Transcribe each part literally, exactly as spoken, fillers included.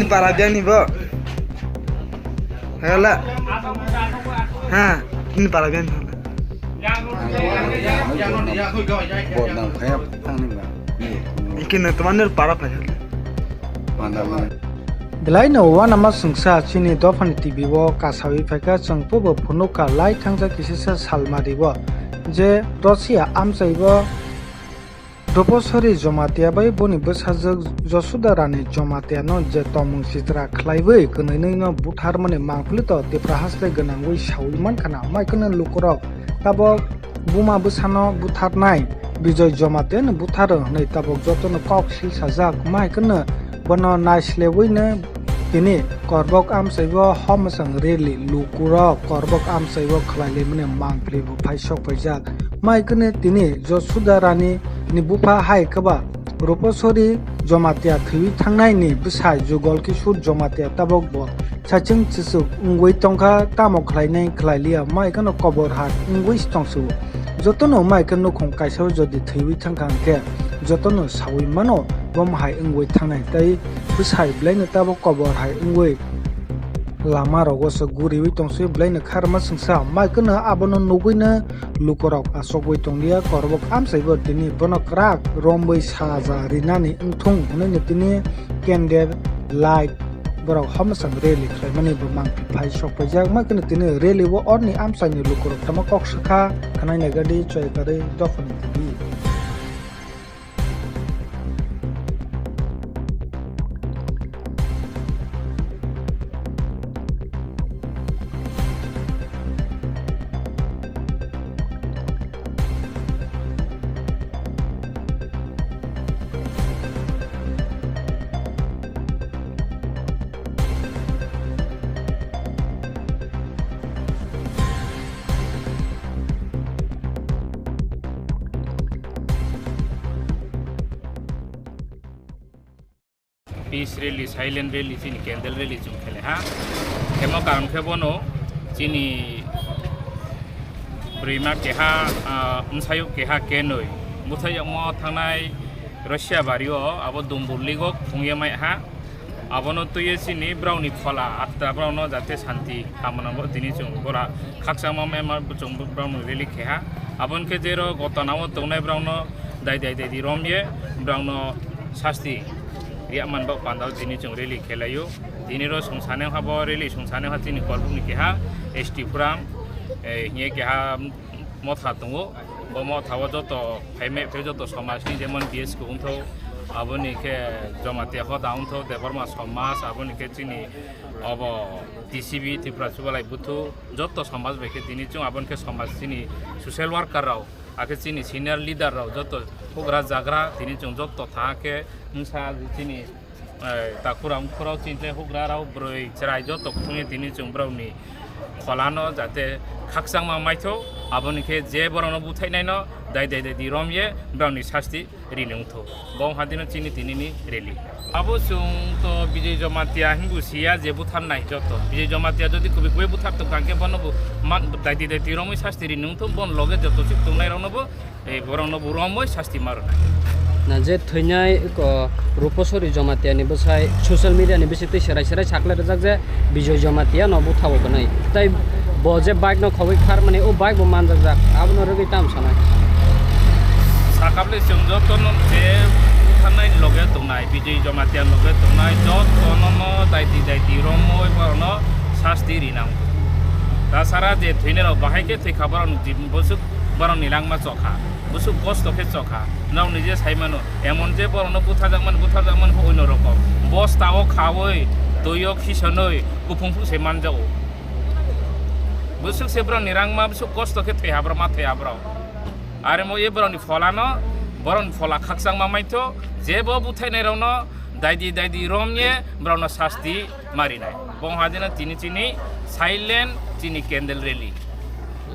Para biyang ni bo. Hala. Ha, ini para biyang ni. Bodnam khaya tangni ba. Iki na teman para phai. Belai no wana ma sungsa chini dophani T V o kasawi phaikha chwng pubo phunukha lai thangsa kisisa salmari o je Russia amchai o Ruposori Jomatia bai boni bwsajwk Josuda Rani Jomatia no je tongmung sitra khlaiwi kwnwi no butharmani mangpili to Tipra haste gwnangwi sawi mankha na mai kwno lukurok tabok buma bwsano butharnai Bijoy Jomatia no butharo hwnwi tabok jotono kok silsajak mai kwno bono naislewino tini Korbok amchaibo homosang rally lukurok Korbok amchaibo khlailaimani mangpili bo phai sok paijak. Mai kwno tini Josuda Rani ni bupha hai kwba Ruposori Jomatia thwiwi thangnai ni bwsai Jugol Kishore Jomatia tabok bo saichung chichuk wngwi tongkha, tamo khlainai khlailiya mai kheno kobor hat wngwi tongsu. Jotono mai khe nukhung kaisa o jodi thwiwi thangkha hwnkhe jotono sawi mano bo hai wngwi thangnai tei bwsai belaino tabok kobor hai wngwi lama rogo se guriwi tongsu belaino kharma sungsa mai kheno abono nugwino lukurok achogwi tonglia, Korbok amchaibo tini bono kwrak romwi saja rinani wngthung hwnwi tini candle light borok homosang rally khlaimani bo mangphi phai sok paijak ma kheno tini rally o orni amchaini lukurok tamo kok sakha khwnai nai gadi choi karwi dophani tini. Peace rally, silent rally, chini candle rally chwng khele ha. Hemo karon khe bono chini bwrwima keha, ah, bwsayuk keha kenwi bwsayokmo thangnai Russia bario abo Dumbur Ligok phungya mai ha. Abono twiwi chini browni phola atta browno jate santi kamana bo tini chwng bora khakchangma mema chwng browno rally khe ha. Aboni khe jero gotana o tongnai browno dai dai dai di romye browno sasti riya man bo panda o tini chwng rally khelaio. Tini ro sungsane ha bo rally sungsane ha chini korbuk ni keha S T Phuram, eh, hiye keha motha tongo. Bo motha o joto phaimai phai joto somaj ni jemon B S K wngthok, aboni khe Jomatia hoda wngthok, Debbarma somaj, aboni khe chini obo T C B Tripura Chubalai Buthu, joto somaj bai khe tini chwng aboni khe somaj chini social worker rok, akhe chini senior leader rok joto hugra jagra tini chwng joto tha khe wngsa chini Eh, takhurok, mkhurok, chini hugra rok, bwrwi, chwrai joto kuthungwi tini chwng borokni pholano jate khakchangma maitho, aboni khe je borokno buthainaino dai dai dai di romye borokni sasti rini wngtho. Bo hadino chini tinini rally. Abo chwng to Bijoy Jomatia hinbu siya je butharnai joto. Bijoy Jomatia jodi kubui kubui buthar tongkha khe bono bo man dai di dai di romwi sasti rini wngtho, bon loge joto chik tongnairokno bo Eh, borokno bo romwi sasti ma rwnai. Na je thwinai ko Ruposori Jomatia ni bwsai social media ni bisingtwi serai serai sakle rijak je Bijoy Jomatia no butha o hwnwi. Tai bo je bike no khogwi kharmani o bike bo manjakjak. Abono rwgwi tam sanai. Sakable chwng jotono je butharnai loge tongnai, Bijoy Jomatia loge tongnai, jotono no daidi daidi romwi borokno sasti rinang. Tasara je thwinai rok bahai khe thwikha borokni jibon bwswk borokni langma chokha. Bwswk kosto khe chokha, norok nije sai mano, emon je borokno butharjakmani, butharjakmani khe oino rokom. Bosta o khaui, twi o khisonwi, kuphung phung se manjago. Bwswk se borokni rangma, bwswk kosto khe thwi habrok, ma thwi habrok. Are mo e borokni pholano, borokni phola khakchangma maitho, jebo buthainairokno daidi daidi romye borokno sasti marinai. Bo hadino tini chini silent chini candle rally.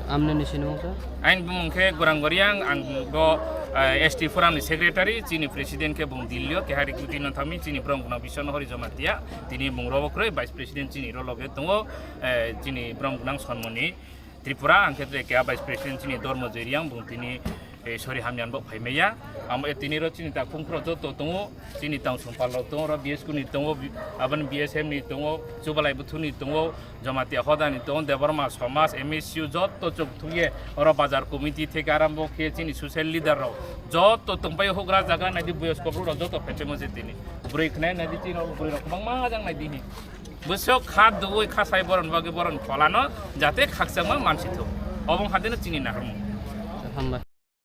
Amne ni sinimung sa? Aini bumung khe Gorang Goriang, ang bo, eh, S T Forum ni secretary, chini president khe bung Delhi o, keha recruiting no thangmi, chini borok gwnang Biswanath Hari Jamatia, tini bung robo kwrwi, vice president chini rw loge tongo, eh, chini borok gwnang Sonmoni Tripura, ang khe tre keha vice president chini Dharma Joy Reang, bung tini Eh, sorry, hamyan bo phaimaya. Amo, eh, tini ro chini ta khungkhro joto tongo, chini tang sumpal rok tongo, ro B S Q ni tongo, bi-, aboni B S M ni tongo, Chubalai Buthu ni tongo, Jamatia Hoda ni tongo, Debbarma Somaj, M S U joto chuk thungye, oro bazar committee theke arambo khe chini social leader rok joto tongpai hugra jaga naidi boyosko bru rok joto phetemo je tini. Bwrwi khnai naidi chini rok bwrwi rok bangma jang naidi hi. Bwswk kha dugwi kha sai boron bagwi boron pholano jate khakchangma mansithok. Obong hadino chini naharmung. Hambai.